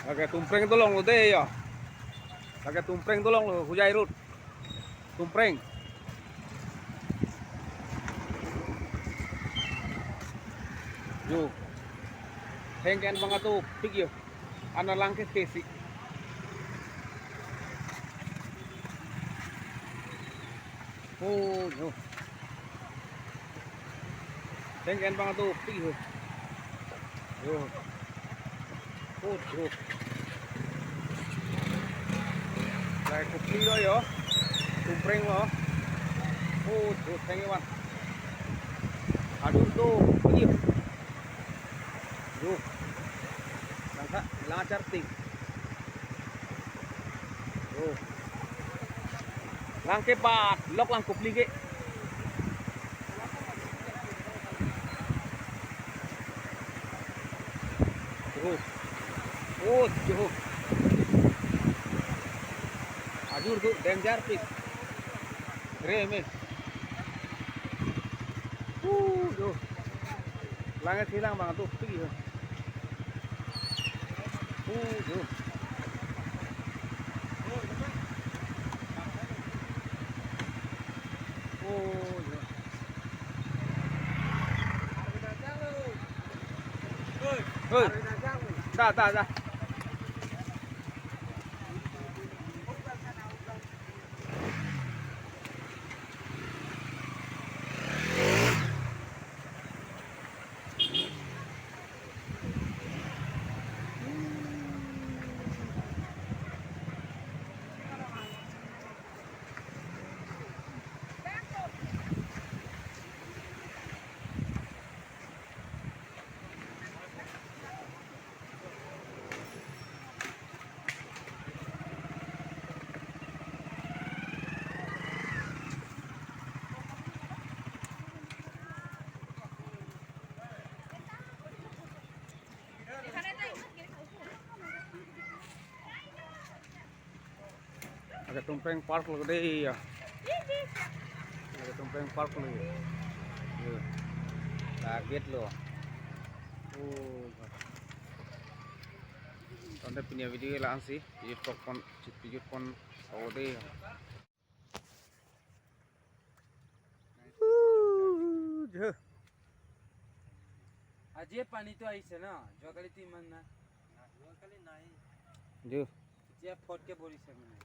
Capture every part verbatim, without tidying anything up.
Lake Tumpreng dolong lo dei ya. Lake Tumpreng dolong lo, Hojai Road. Tumpreng. Yo. Theng ke-en abang dopik yo. Ana lang ke tesi. Oh, yo. Theng ke-en abang dopik yo. Yo. Oh, yo. Lake Kopili lo yo. Tumpreng lo. Oh, yo, theng ke-en abang. Aduh, tuh. Iya. Yo. Langtha, lang achar ting. Yo. Lang kebat, lok lang Kopili ke. Yo. Oh, yo. Ajur tu danger pik. Re me. Uh, yo. Lang ke thilang abang dopik yo. Uh, yo. Oh, yo. Hei. Da, da, da. Lake Tumpreng Park lo dei ya. Lake Tumpreng Park lo. Yo. Target lo. Oh. Tangte pini avideo la-an si. Pijut pon, pijut pon lo dei. Uh, jo. আজি পানীটো আহিছে ন? যোৱাকালিতো ইমান নাই। যোৱাকালি নাই। Jo. এতিয়া ফটকে পৰিছে মানে।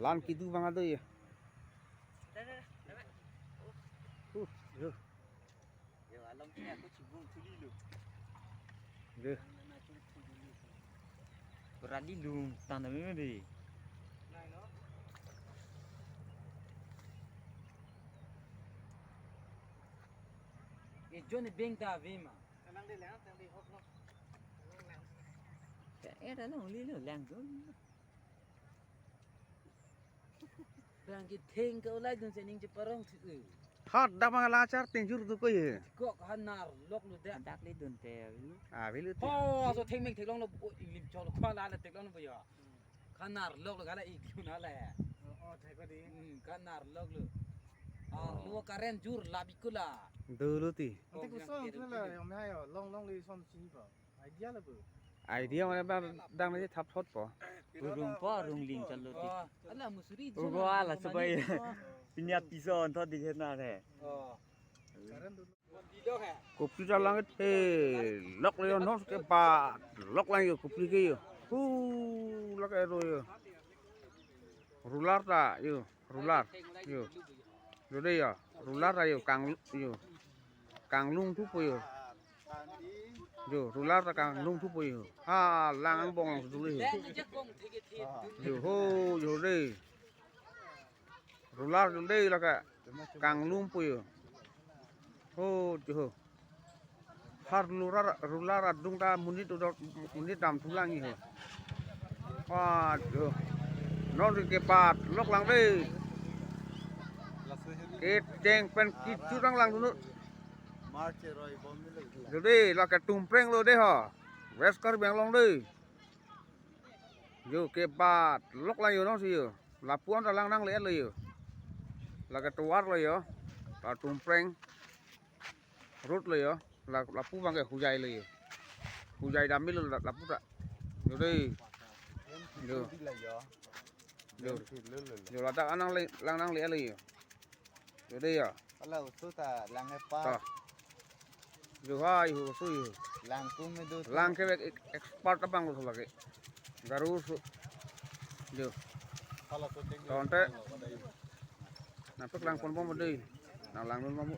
Lan kedo abang do ya. Uh, jo. Yo, alam sini aku cibung tuli lo. Jo. Berani lum tanam ini deh. Eh, John beng ta ave ma. Kanang de lang, tang de hok no. Ya, eh, dah long li lo, lang dun. Bang ke theng ke ulai dun sening je parong thu. Thot dak abang lang achar ting jur tu ko ye. Kok hanar lok lo dak. Dak li dun te avi. Avi lo te. Ho, so theng meng theklong lo, o, inglim chol khwa la le theklong lo ya. Hanar lok lo gala ik lo na le. Oh, oh, thai ko di. Hmm, hanar lok lo. Ar lo current jur labik ko la. Dolo ti. Ante kuson thula yo, me ayo, long long li son sini pa. Idea la bu. Idea mane bang dang ni thap thot po. Burung po, rung ling chalo ti. Oh, ala musuri. Ugo ala sebai. Pinya pison thot di kena he. Oh. Kopi ta lang ke lok le yo, non kebat lok lang yo, kopi ke yo. Hu, lake ro yo. Rular ta yo, rular yo. Yo dei yo, rular ta yo, kang yo. Kanglung thupo yo. Yo, rular ta kanglung thupo yo. Ha, lang angbong duli. Yo ho, yo dei. Rular dei lake kanglungpo yo. Ho, jo ho. Har rular, rular adung ta monit do, monit dam thu lang yo. Wah, jo. Non kebat lok lang dei. Kecheng pen kecho lang lang dunut. March roi bom ni lo. Jo dei, lake Tumpreng lo dei ho. West Karbi Anglong dei. Yo, kebat lok lang yo non si yo. Lapu-an ta lang nangle lo yo. Lake tovar lo yo. La Tumpreng road lo yo. La, lapu abang ke Hojai lo yo. Pujai dam milo la, lapu ta. Yo dei. Yo. Yo. Yo ladak anang le, lang nang le ale yo. Yo dei yo. Ala usu ta lang e pa. Ta. Yo hai ho su yo. Lang kum me do. Lang kevek ek-, expert abang lo lake. Garu su. Yo. Ala to tek. Tonte. Nangpek lang pon bom dei. Nang lang dun bom.